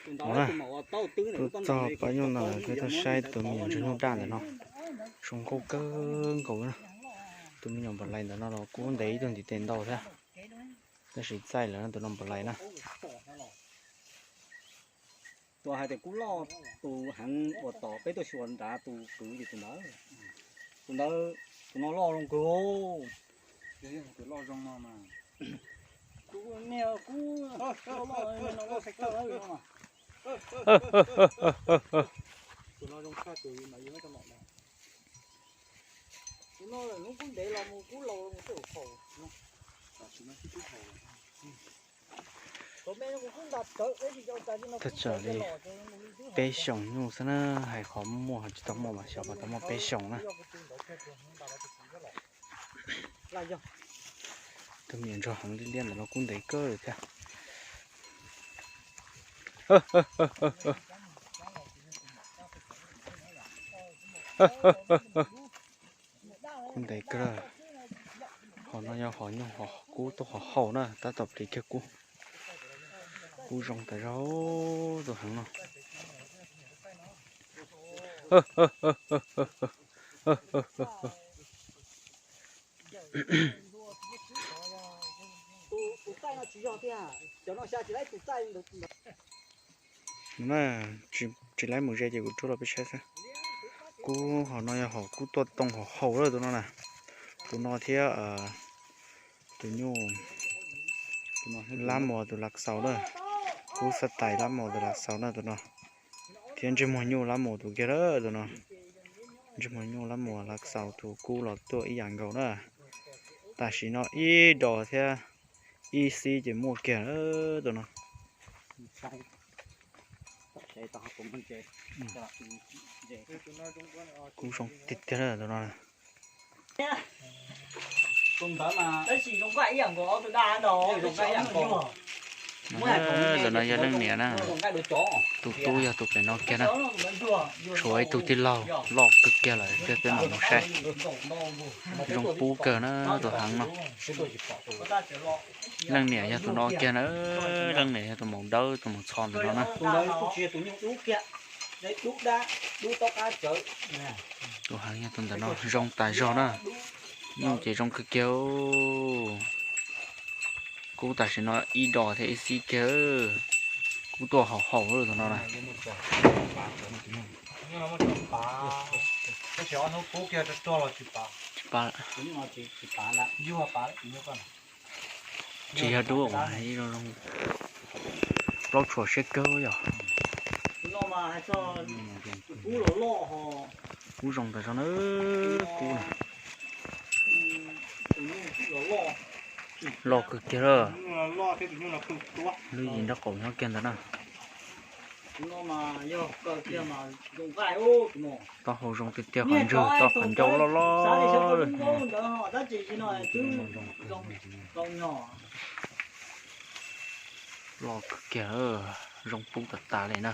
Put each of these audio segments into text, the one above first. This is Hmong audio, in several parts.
Ua na, tuaj txog pab nyuj ntawd peb tuaj saib tus me nyuam ntsuag nyuj daj ntawm no, zoo nkauj kawg nkaus na. Tus me nyuam npam lais ntawm no los kuj ntev ib tug ntiv tes ntau thiab, tab sis txaij lawm tus no npam lais na. Tus hais tias kub loj, tus heev uas tom peb tuaj xyuas nrad tus kwv ces tus ntawd, tus ntawd, tus no loj zoo kawg. Tus loj zoo no mas, tus niag kub loj loj no loj saib kawg no. Tus no zoo tshaj tus mas yus muab rau nom ntag. Tus no lawm hnub kub ntev los mus kub laus mus twb haus. Thaj tsam li peb xyoos nyuj xwb na, hais qhov muaj ho tsis tau muaj mas xyov mas tau muaj peb xyoos na. Tus me nyuam ntsuag heev liab liab ntawm no kub ntev kawg li thiab. Kub ntev kawg. Hom no yog hom nyuj hom kub tuaj hom haus na, tab tom plis kiag kub. Kub zoo tas zog tus heev no. Na, tsis laib mus ze ces kuv rub los peb saib xwb. Kub hom no yog hom kub tuaj too hom haus lawm tus no na. Tus no thiab tus nyuj lab mos tus lav xaus na. Kub xab tais lab mos tus lav xaus na tus no. Thiab ntsej muag nyuj lab mos tus kiag lawm tus no. Ntsej muag nyuj lab mos lav xaus tus kub los tuaj ib yam nkaus na. Tam sim no ib dos thiab ib xib ces muaj kiag lawm tus no. Kub zoo tiag tiag lawm tus no. Tus no yog leej niam na, tus tub yog tus pem no kiag na. Tshuav ib tug tij laug loj kawg kiag lawm, peb mam mus saib. Zoo pub kawg na, tus heev no. Leej niam yog tus no kiag na, leej niam yog tus maum dawb tus maum txho ntawm no na. Tus heev yog tus ntawm no zoo tas zog na. Nyuj ces zoo kawg kiag. Kub tam sim no ib dos thiab ib xib kiag. Kub tuaj haus haus tus no na. Tsis pav. Tsis yog dub, plaub tshuam siab kawg yom. Kub zoo tas zog na, kub na. Loj kawg kiag lawm. Lub yim nraub qaum nyob kiag ntawd na. Taub hau zoo tiag tiag, qhov ntswg tau qhov ncauj loj loj. Loj kawg kiag, zoo pub tas tas li na.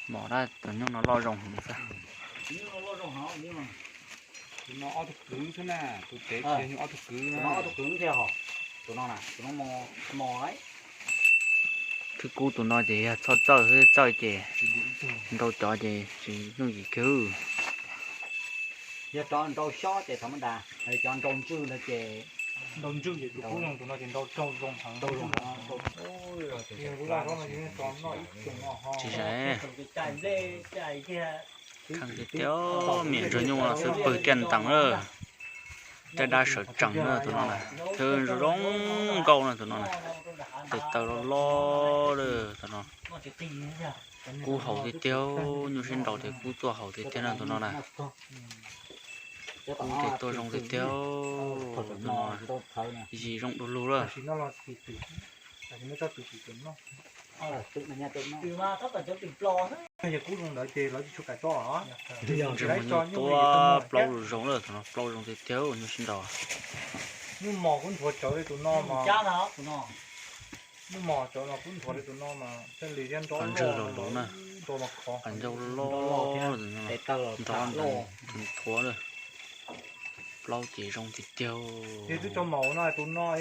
Mom na, tus nyuj no loj zoo heev xwb. Tus no ob tug kwv xwb na, tus tsev tsis yog nyuj, ob tug kwv na. Thwj kub tus no ces yog txhob txawj xwb, txawj ces nrau cov ces tsis yooj yim kiag. Yog cov nrau xyob ces thaum ma das, cov nrau ntswg no ces, nrau ntswg ces tus kub zoo tus no ces nrau raug zoo heev. Tsis zais. Kheej tiag tiag, me nyuam ntsuag nyuj no xwb pwg kiag ntees na. Caj dab sawv tsees na tus no na. Thwb zoo nkauj na tus no na. Tes taw loj loj lawm tus no. Kub haus tiag tiag, nyuj sib nraus ces kub tuaj haus tiag tiag na tus no na. Kub ces tuaj zoo tiag tiag, tus no yim zoo du lug lawm. Yog kub zoo ntawd ces lawv tsis tshua kam coj. Ntsej muag nyuj tuaj plaub zoo zoo lawm tus no, plaub zoo tiag tiag nyuj sib nraus. Nyuj mos kuv nthuav tsawv li tus no mas, nyuj mos tsawv no kuv nthuav li tus no mas thiaj li thiab nrov. Qhov ntswg los luv na, qhov ncauj loj, nrov nthuav lawm. Plaub ces zoo tiag tiag. Twb tso maum no tus no.